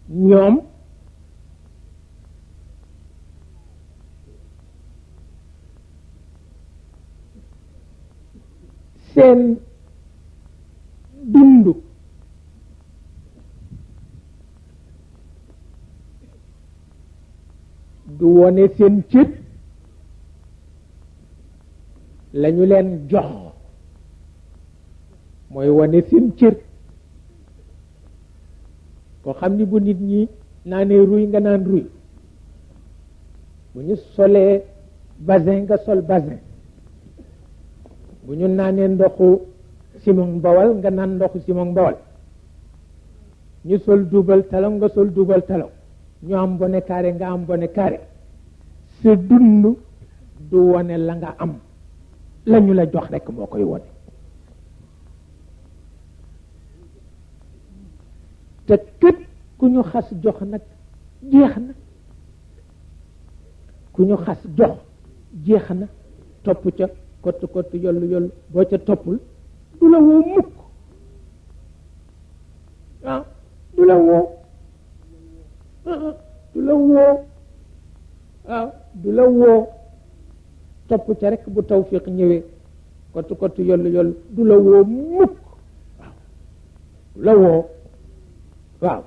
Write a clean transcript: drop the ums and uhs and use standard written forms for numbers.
ñoom seen dundu du wone seen cër lañu leen jox mooy wone seen cër koo xam ni bu nit ñi naanee ruy nga naan ruy bu ñu solee basin nga sol basin bu ñu naanee ndoxu simon bawal nga naan ndoxu simon bawal ñu sol duubal talon nga sol duubal talon ñu am bone carré nga am bone carré sa dund du wone la nga am lañu la jox rekk moo koy wone te kët ku ñu xas jox nag jeex na ku ñu xas jox jeex na topp ca kott kott yollu yollu boo ca toppul du la woo mukk ah du la woo du la woo waaw du la woo topp ca rek bu tawfiq ñëwee kott kott yollu yollu du la woo mukk waaw du la woo waaw